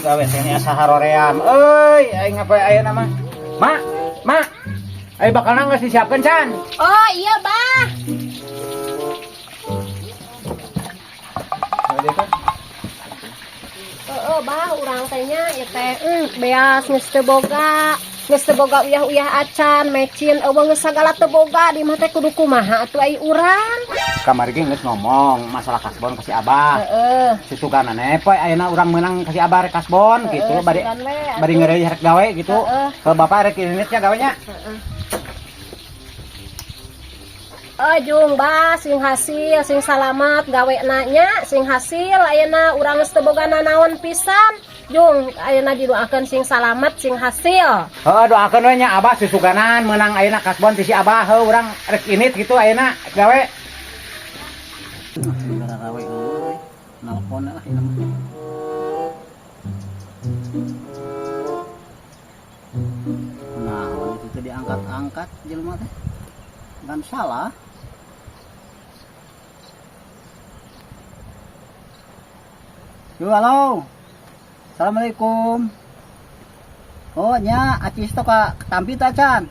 Gawe teh asa haroream. Euy, aing apa aya nama? Ma, ma. Ayo bakalna geus disiapkeun can. Oh iya, Bah. Heeh, Bah, urang teh nya ieu teh beas geus teu boga. Geus teu boga uyah-uyah acan, mecin euweuh, geus sagala teu boga di mah teh, kudu kumaha atuh ai urang? Kamari ge geus ngomong masalah kasbon ke si Abah. Susuganane poe ayeuna urang meunang ka si Abah rek kasbon gitu, bari sugan we, atuh. Bari ngeureuy rek gawe gitu. Ke bapak rek ini nya gawenya. Heeh. Oh, jung bah, sing hasil, sing salamat gawe nanya, sing hasil ayeuna urang geus teu boga nanaon pisan. Jung, ayeuna didoakeun sing salamat, sing hasil. Heeh, doakeun we nya Abah, susuganan meunang ayeuna kasbon ti si Abah, heuh, urang rek init gitu ayeuna gawe. Rawe euy. Nelpon lah ini mah. Nah, itu teh diangkat-angkat jelema teh. Kan salah. Yo, halo. Assalamualaikum. Oh, nya acis to ka tampi ta can.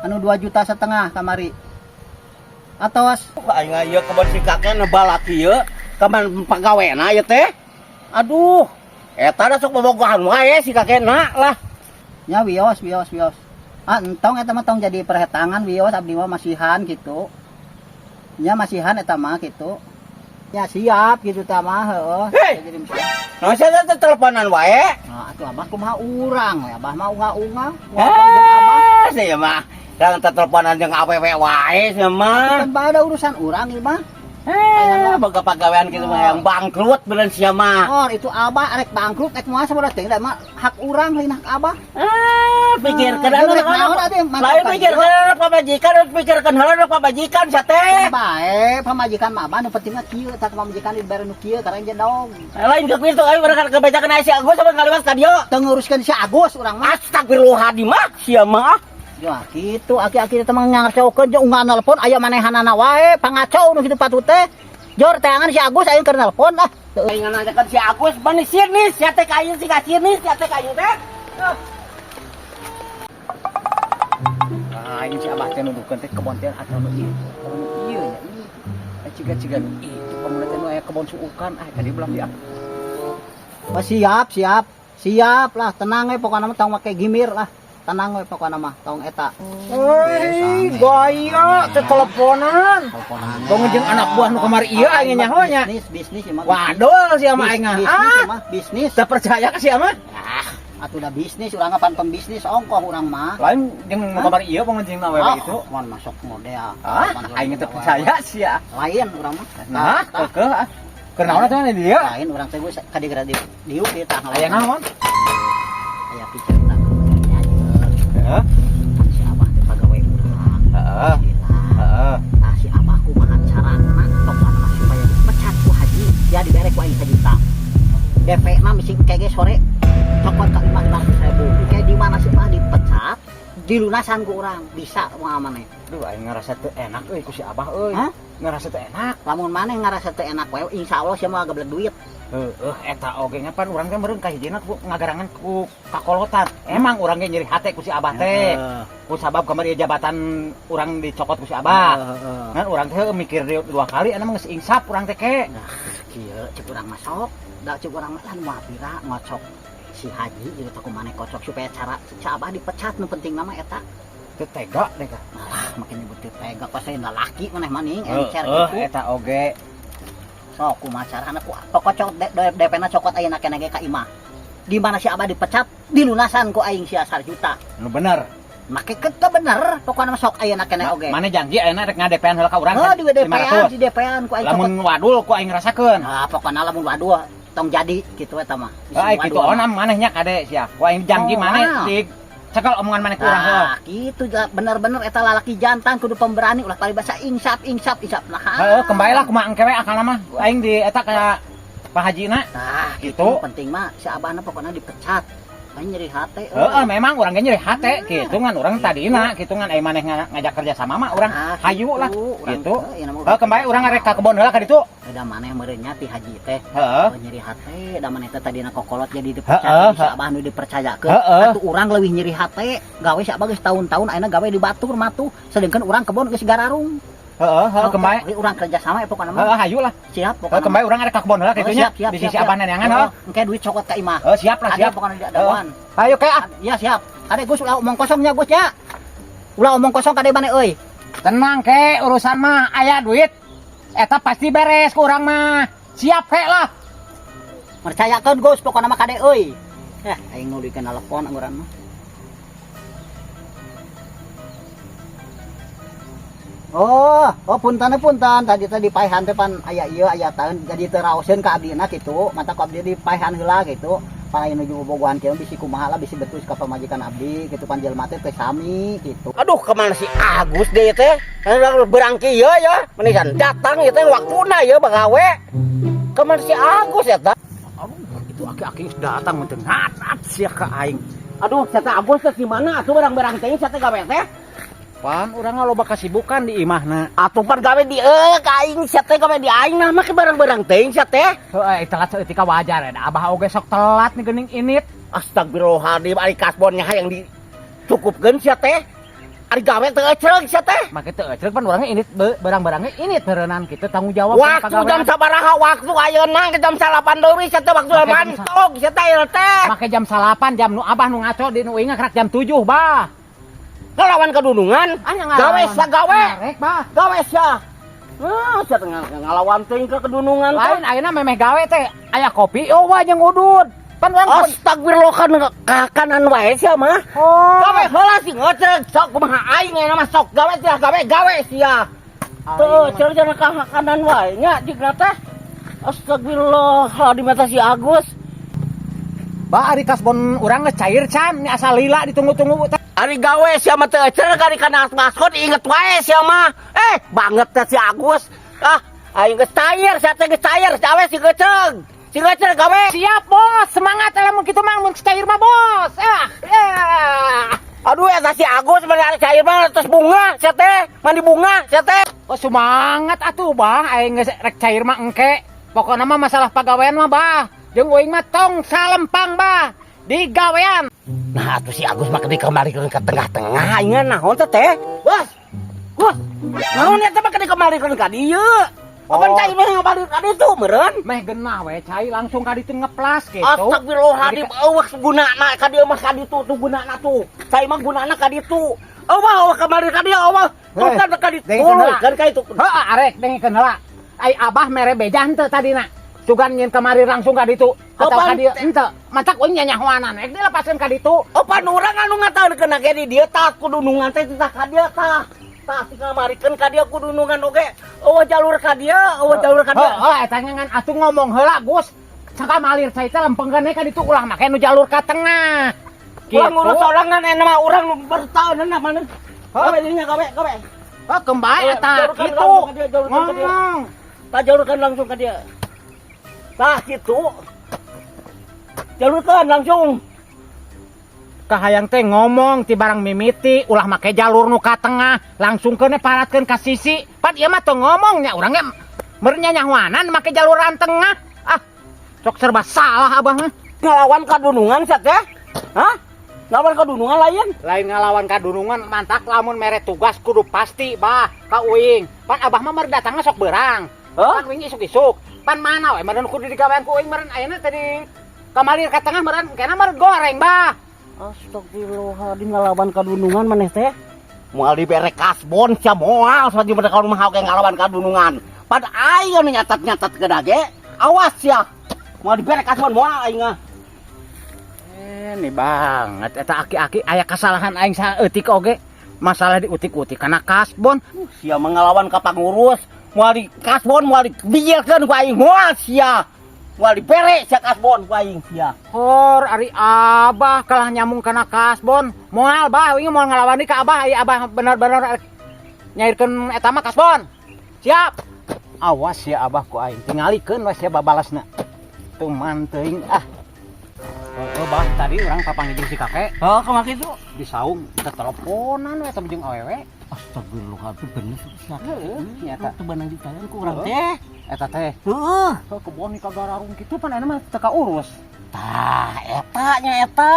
Anu 2,5 juta kamari. Atos. Aing ieu kebon si kakek nebal laki ieu, kaman pagawena ieu teh. Aduh, eta da sok bobogohan wae si kakekna lah. Nya wios wios wios. Ah, entong eta mah, tong jadi perhetangan, wios, abdi mah masihan gitu. Nya masihan eta mah gitu. Ya siap gitu ta mah, heueuh. Hei! Jadi Nah, saya teh teleponan wae. Nah, atuh abah kumaha urang we, abah mah unga-unga. Abah. Eh, saya mah urang teh teleponan jeung awewe wae sia mah. Kan ada urusan urang ieu mah. Eh, boga pagawean kitu mah yang bangkrut bener sia mah. Oh, itu abah arek bangkrut ek moal sabodo teh da mah hak urang, lain hak abah. Eh, pikirkeun Ah, anu rek naon atuh, mantap Lain kan. Pikirkeun anu pamajikan, pikirkeun heula anu pamajikan sia teh. Bae, pamajikan mah abah nu penting mah kieu tah, pamajikan dibere nu kieu karena jedog. Lain ke kitu euy, mereka kebacakan si Agus sama ngaliwat ka dieu. Teu nguruskeun si Agus urang mah. Astagfirullahaladzim mah sia mah. Ya gitu, aki-aki teh mah ngarcokeun jeung unggal nelpon aya manehanana wae, pangacau nu kitu patut teh. Jor teangan si Agus aing keur nelpon ah. Aing nanyakeun si Agus, mana sirnis sia teh ka ieu, si ka sirnis sia teh ka ieu teh. Ah, ini si Abah teh nuduhkeun teh kebon teh atau nu ieu. Nu ieu nya ieu. Eh, ciga-ciga nu itu pemuda teh nu aya kebon suukan, ah tadi belah dia. Oh, siap, siap. Siap lah, tenang we pokona mah, tong make gimir lah. Tenang we pokona mah, tong eta. Hei, gaya teh teleponan. Teleponan. Tong jeung anak buah nu kamari ieu aing nyaho nya. Bisnis, bisnis ieu mah. Wadul sia mah aing mah. Bisnis Ah, ieu mah, bisnis. teu percaya ka sia mah. Ah, atuh da bisnis urang pan pembisnis ongkoh urang mah. Lain jeung nu kamari ieu pengunjung awewe Ah, itu. Mun masuk model. Ah, aing teu percaya sia. Lain urang mah. Nah, keukeuh ah. Keur naon atuh dia? Lain urang teh geus kadigera di diuk di tah. Aya naon? Aya picerita. Heeh. Si abah teh pagawe urang. Heeh. Nah, si abah kumaha carana pokona mah supaya dipecat ku haji, ya dibere ku aing 1 juta. DP na misi kege sore cokot ka imah 500 ribu. Kayak di mana sih mah dipecat, dilunasan ku urang bisa moal maneh? Duh, aing ngerasa teu enak euy ku si Abah euy. Hah? Ngerasa teu enak. Lamun maneh ngarasa teu enak wae, insyaallah sia mah gablek duit. Heeh, eta oge nya pan urang teh meureun kahijina ku ngagarangan ku kakolotan. Emang urang ge nyeri hate ku si Abah teh. Ku sabab kamari jabatan urang dicokot ku si Abah. Ngan urang teh mikir dua kali, anu mah geus insaf urang teh ke. Nah, kieu cek urang mah sok, da cek urang mah lah moal pira ngocok si haji jeung teh maneh kocok supaya cara si Abah dipecat, nu penting nama eta. Teu tega deh ka. Malah makin nyebut teu tega, pas saya lalaki maneh maning encer Heeh, gitu. Eta oge. Sok kumaha carana ku pokok cok DP-na cokot ayeuna keneh ge ka imah. Di mana si Abah dipecat, dilunasan ku aing sia 1 juta. Nu bener. Make ke bener, pokokna mah sok ayeuna keneh oge. Mana janji ayeuna rek ngadepean heula ka urang? Oh, di DP-an, 500. di DP-an ku aing cokot. Lamun wadul ku aing rasakeun. Nah, pokokna lamun waduh tong jadi gitu eta mah. Bisi Ah, gitu waduh mah. onam manehnya kade sia. Ku aing janji Oh, maneh ah. di cekel omongan maneh ku urang heuh. Nah, gitu bener-bener eta lalaki jantan kudu pemberani, ulah paribasa insap insap insap nah. Heeh, kembali lah kumaha engke we akalna mah. Aing di eta ka Pak Hajina. Nah, Gitu. gitu. Penting mah si abahna pokoknya dipecat. Aing nyeri hate. Heeh, memang urang ge nyeri hate kitu ngan urang tadina kitu ngan ai maneh ngajak kerja sama mah urang Ah, hayu lah urang, gitu. Heuh, ieu mah Heuh, kembali urang ngarek ka kebon heula ka ditu. Da maneh meureun nya ti haji teh. Heeh. Oh, nyeri hate, da maneh teh tadina kokolot jadi dipercaya Heeh, si Abah nu dipercayakeun. Heeh. Atuh urang leuwih nyeri hate, gawe si Abah geus tahun-tahun ayeuna gawe di batur mah tuh, sedangkan urang kebon geus gararung. Heeh, heeh, kembali. Oke, urang kerja sama ya pokokna mah. Heeh, hayu lah. Siap Heeh, pokokna. kembali urang arek ka kebon heula Oh, kitu nya. siap, siap, Di siap, sisi siap. Abah neangan heuh. Engke duit cokot ka imah. Heeh, siap lah, Ada siap. pokokna di dawan. Ayo kayak ah. Iya siap. Kade Gus ulah omong kosongnya Gus ya. Ulah omong kosong kade maneh euy. Tenang ke urusan mah aya duit. Eta pasti beres ku urang mah. Siap ke lah. Percayakeun Gus pokokna mah kade euy. Eh, aing nuluykeun telepon angguran mah. Oh, oh punten punten tadi teh dipaehan teh pan aya ieu aya taeun jadi teu raoseun ka abdina kitu, mata ku abdi dipaehan heula kitu. Pan aya nuju bobogohan kieu bisi kumaha lah bisi betus ka pamajikan abdi kitu pan jelema teh teu sami kitu. Aduh, kemana si Agus deh teh? Berangki ya ya, menisan datang ya teh waktuna ya bagawe. Kemana si Agus ya teh? Aduh, itu aki-aki geus datang teu ngadat sia ka aing. Aduh, saya Agus teh di mana atuh barang-barang teh saya teh gawe teh? Pan urang loba kasibukan di imahna. Atuh pan gawe di ka aing sia teh gawe di aing nah make barang-barang teh sia teh. Heuh, telat saeutik wajar ya. Abah oge sok telat nih geuning init. Astagfirullahaladzim, ari kasbonnya hayang dicukupkeun sia teh. Ari gawe teu ecreg sia teh. Make teu ecreg pan urangnya init barang-barangnya init berenang kitu tanggung jawab Waktu jam sabaraha waktu ayeuna ke jam 8 leuwih sia teh waktu Make jam mantog sia teh ieu teh. Make jam 8 jam nu abah nu ngaco di nu ingat kerak jam 7 bah. Ngelawan kedunungan. Ah, Gawe sia gawe. Rek bah. Gawe sia. Ah, sia teh ngalawan teuing ke kedunungan teh. Lain ayeuna memeh gawe teh aya kopi oh wah jeung udud. Pan urang Astagfirullah kan ka kanan wae sia mah. Oh. Gawe heula sih ngecreg sok kumaha aing ayeuna mah sok gawe sia gawe gawe sia. Tuh, cer cer ka kanan wae nya jigna teh. Astagfirullah, di mata si Agus. Bah ari kasbon urang geus cair can, ini asal lila ditunggu-tunggu teh. Ari gawe sia mah teu ecreg ari kana maskot inget wae sia mah. Banget teh si Agus. Ah, aing geus cair, sia teh geus cair, gawe si geceg. Si geceg gawe. Siap bos, semangat lamun kitu mah mun cair mah bos. Ah, ah. Aduh eta si Agus mah ari cair mah terus bunga sia teh, mandi bunga sia teh. Oh semangat atuh bah, aing geus rek cair mah engke. Pokona mah masalah pagawean mah bah. Jeung uing mah tong salempang bah. Di gawean. Nah, atuh si Agus mah dikemarikeun ke tengah-tengah aing naon teh teh? Bos. Bos. Naon eta mah dikemarikeun ka dieu? Apa Oh. cai mah ngabalik ka ditu meureun? Meh genah we cai langsung ka ditu ngeplas gitu. Astagfirullahaladzim, eueuh gunana ka dieu mah ka ditu tuh gunana tuh. Cai mah gunana ka ditu. Eueuh eueuh kamari ka dieu eueuh. Tuh kan ka ditu. Dengkeun heula. Kan ka itu. Heeh, arek dengkeun heula. Ai abah mere beja henteu tadina. Sugan nyin kamari langsung ka ditu. Atau Apaan? ka dieu henteu. Matak uing nyanyahoanan rek dilepaskeun ka ditu. Opan urang anu ngatakeun ge di dieu tah kudunungan teh tah ka dieu tah. Tah ngamarikeun ka dieu kudunungan oge. Eueuh jalur ka dieu, eueuh jalur ka dieu. Heeh, eta ngan atuh ngomong heula Gus. Sakamalir cai teh lempengkeun ka ditu ulah make nu jalur ka tengah. Gitu. Urang ngurus sorangan enak mah urang nu bertahunan nah mana. Gawe dinya gawe gawe. Oh, kembali eta Jalurkan gitu. langsung ka dia, jalurkan ka dia. Ngomong. Tah jalurkan langsung ka dia. Tah gitu. Jalurkan langsung. Kahayang teh ngomong ti barang mimiti ulah make jalur nu ka tengah langsung keun paratkeun ka sisi. Pan ieu mah teu ngomong nya urang ge meureun nyanyahoanan make jaluran tengah. Ah, sok serba salah abah mah. Ngelawan kadunungan sia teh. Hah? Ngelawan kadunungan lain? Lain ngalawan kadunungan mantak lamun mere tugas kudu pasti bah ka uing. Pan abah mah mer datangna sok beurang. Hah? Pan uing isuk-isuk. Pan mana we meureun kudu digawean ku uing meureun ayeuna tadi kamalir ka tengah meureun kena meureun goreng bah. Astagfirullahaladzim ngelawan kadunungan maneh teh. Moal dibere kasbon sia moal saja mereka rumah oge ngelawan kadunungan. Pan aing anu nyatat-nyatat ke dage. Awas sia. Moal dibere kasbon moal aing mah. Ini banget eta aki-aki aya kesalahan aing saeutik oge. Masalah diutik-utik kana kasbon. Sia mengelawan ka pangurus, moal di kasbon moal dibijilkeun ku aing moal sia. Moal dibere sia kasbon ku aing sia. Hor ari abah kalah nyamung kana kasbon. Moal bah uing moal ngalawan ka abah aya abah bener-bener nyairkeun eta mah kasbon. Siap. Awas ya abah ku aing tingalikeun we sia babalasna. Tuman teuing ah. Oh, bah tadi Tadi urang papanggih jeung si kakek. Oh, kumaha kitu? Di saung kita teleponan we eta jeung awewe. Astagfirullahaladzim, bener si kakek. Heeh, nyata. Teu beunang ditahan ku urang teh. Eta teh. Heeh. Ke kebon kagararum kitu pan ayeuna mah teu kaurus. Tah, eta nya eta.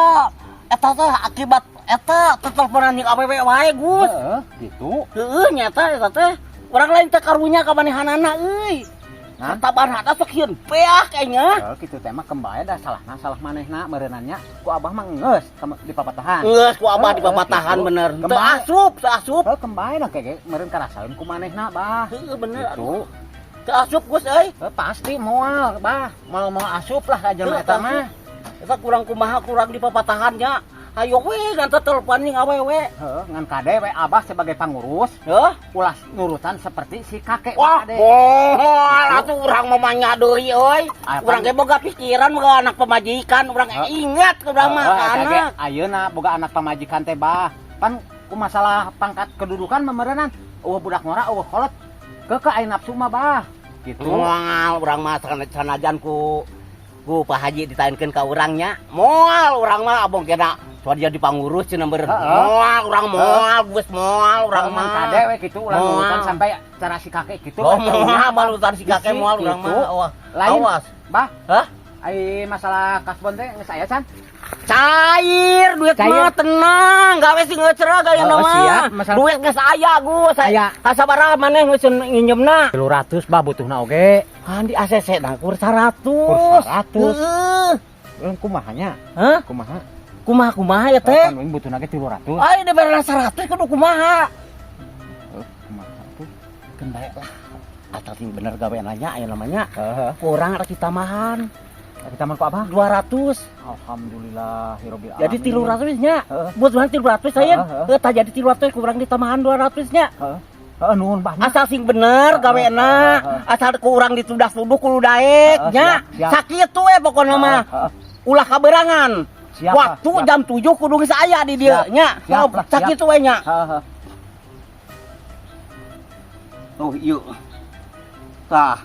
Eta teh akibat eta teteleponan jeung awewe wae, Gus. Heeh, gitu. Heeh, nyata eta teh. Urang lain teh karunya ka manehanana euy. Hah? Kataban hata sok hieun beak kayaknya. Heeh, kitu teh mah kembali dah salahna salah manehna meureunannya ku abah mah geus di papatahan. Geus ku abah di Heeh, papatahan gitu. Bener. Teu Kembali. asup, teu asup. Heuh, kembali lah kayak meureun karasaeun ku manehna, Bah. Heeh, bener. Gitu. Teu asup, Gus euy. Heuh, pasti moal, Bah. Moal moal asup lah ka jelema Heuh, eta mah. Eta kurang kumaha kurang di papatahannya. Ayo we ngan telepon jeung awewe. Heeh, ngan kade we abah sebagai pangurus Heuh? Ulah nurutan seperti si kakek. Wah, kade. moal atuh urang mah manya deui euy. Apa? Urang ge boga pikiran, boga anak pamajikan, urang Heuh. ingat ke urang mah Heeh, ka eta ge anak. Ayeuna boga anak pamajikan teh, Bah. Pan ku masalah pangkat kedudukan memerenan euweuh budak ngora, euweuh kolot. Keukeuh aya nafsu mah, Bah. Gitu. Moal urang mah sanajan ku Pak Haji ditaenkeun ka urang nya. Moal urang mah abong kena soal dia dipangurus cenah beureun. Heeh. Moal urang moal, geus moal urang Urang mah mah. kade we kitu ulah Moal. nurutan sampai cara si kakek gitu. Oh, moal malutan si kakek Bisi, moal urang gitu. mah. Wah, Lain. awas. Bah. Hah? Ai masalah kasbon teh geus aya can? Cair duit Cair. mah tenang, gawe sing ngeucerah gaya Oh, mah. siap, masalah- Duit geus aya, Gus. Aya. Kasabaraha maneh geus nginjemna? 300, Bah, butuhna oge. Kan di ACC na kur 100. Kur 100. Heeh. Urang kumaha nya? Hah? Kumaha? Kumaha kumaha ya teh? Kan uing butuhna ge 300. Ay, dibayar 100 kudu kumaha? Heuh, kumaha tuh? Keun bae lah. Atau sing bener gawe nanya aya namanya. Heeh. Kurang rek ditamahan Kita mah ku abah. 200. Alhamdulillahirabbil alamin. Jadi 300 nya. Heeh. Buat mana 300 saya? Heeh. Heuh, tah jadi 300 kurang ditamahan 200 nya. Heeh. Heeh, nuhun, Bah. Asal sing bener gawena, Heeh. asal kurang ditudah-tuduh kudu daek Heeh, nya. siap, siap. Sakitu we pokona mah. Heeh. Ulah kaberangan. Siap, Waktu siap. jam 7 kudu geus aya di dieu Siap, nya. siap lah, siap. Sakitu we nya. Heeh. Tuh ieu. Tah.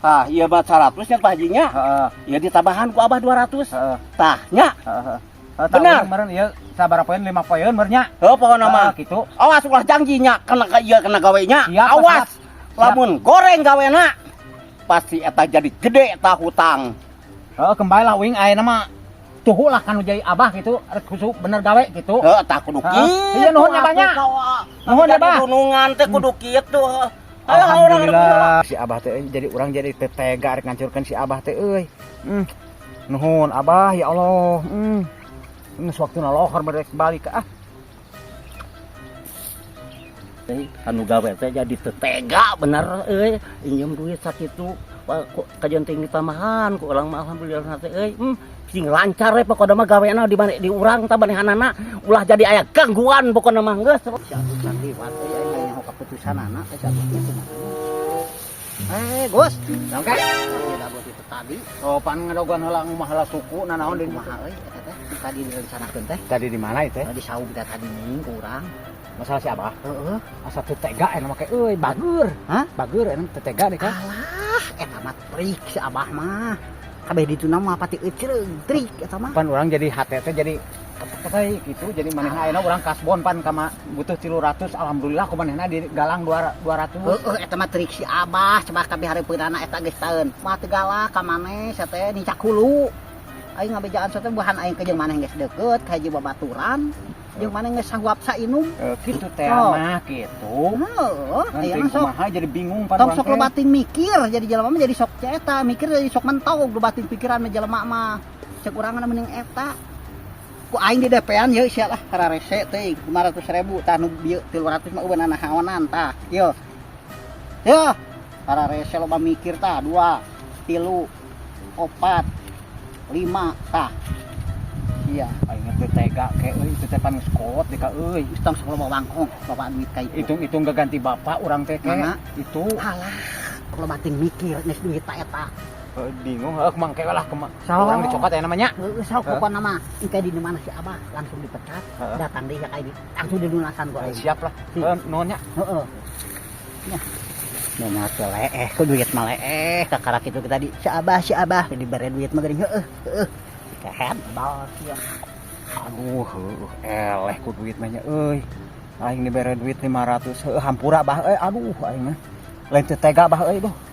Tah, ieu mah 100 nya Pak Haji nya. Heeh. Ya ditambahan ku abah 200. Heeh. Tah nya. Heeh. Heeh, Bener. meureun ieu sabaraha poeun, 5 poeun meureun nya. Heuh, pokona mah. Heeh, gitu. Awas ulah janji nya kena ka ieu kena gawe nya. Siap, Awas. siap. Lamun goreng gawena pasti eta jadi gede eta hutang. Heeh, kembali lah uing ayeuna mah tuhu lah kanu jadi abah gitu, rek khusus bener gawe gitu. Heuh, tah kudu Heeh. kitu. Iya, nuhun nya banyak. Nuhun ya, Bah. Dunungan teh kudu kitu. Ayo, ayo, urang. Alhamdulillah si abah teh euy, jadi urang jadi teu tega rek ngancurkeun si abah teh euy. Nuhun abah, ya Allah. Geus waktuna lohor merek balik ah. Euy, anu gawe teh jadi teu tega bener euy. Injem duit sakitu wah, kok kajian ting ditambahan ku urang mah alhamdulillah teh euy. Sing lancar we pokona mah gawena di mana di urang tah manehanana ulah jadi aya gangguan pokona mah geus. Si Agus nanti liwat euy, aing nyaho keputusanana teh si Agus teh kumaha. Eh, Gus. Oke. Tidak buat itu tadi. Oh, pan ngadogan heula ngumah heula suku nanaon di Kumaha euy eta teh tadi direncanakeun teh? Tadi di mana itu? Di saung teh tadi nih ku urang. Masalah si abah. Heeh. Asa teu tega eta make euy, bager. Hah? Bager eta teu tega deh kan. Alah, eta mah trik si abah mah. Kabeh dituna mah pati eucreung, trik eta mah. Pan urang jadi hate teh jadi ketek gitu, jadi manehna ayeuna urang kasbon pan kama butuh 300, alhamdulillah ku manehna digalang 200. Heeh, eta mah trik si abah, coba kabeh hareupeunana eta geus taeun. Mah teu galak ka maneh sia teh nincak hulu. Aing ngabejaan sia teh buhan aing ke jeung maneh geus deukeut, ka hiji babaturan. Jeung maneh geus sahuap sainum. Eh, gitu teh Oh. mah gitu. Heeh, Nanti ayeuna sok kumaha jadi bingung pan tong urang sok teh. loba ting mikir jadi jelema mah jadi sok eta mikir jadi sok mentog loba ting pikiran mah jelema mah. Cek urang mah mending eta. Ku aing di DP-an ye sia lah hararese teuing 500.000 tah nu bieu 300 mah eueun nahaonan tah. Yo. Yo. Hararese loba mikir tah 2 3 4 5 tah. Iya. Aing teu tega ke euy, itu teh pan geus kot deh ka euy. Geus tong sok loba wangkong, loba duit ka itu. Hitung-hitung gaganti bapak urang teh ke. Mana? Itu. Alah, loba ting mikir geus duit ta eta. Eh, bingung heuh mangke lah kema. Sok. Urang dicokot aya namanya. Heeh, sok Hah? pokona mah engke di mana si abah langsung dipecat, Heeh. datang deui ka ini langsung dilunasan ku aing. Siap lah. Heuh, nuhun nya. Heeh. Ya. Nu mah teh leeh, ku duit mah leeh, kakara kitu tadi si abah dibere duit mah geuning heueuh, heueuh. Kehed bal sia. Aduh, heuh, eleh ku duit mah nya euy. Aing dibere duit 500, heuh, hampura, Bah euy. Aduh, aing mah. Lain teu tega, Bah euy, duh.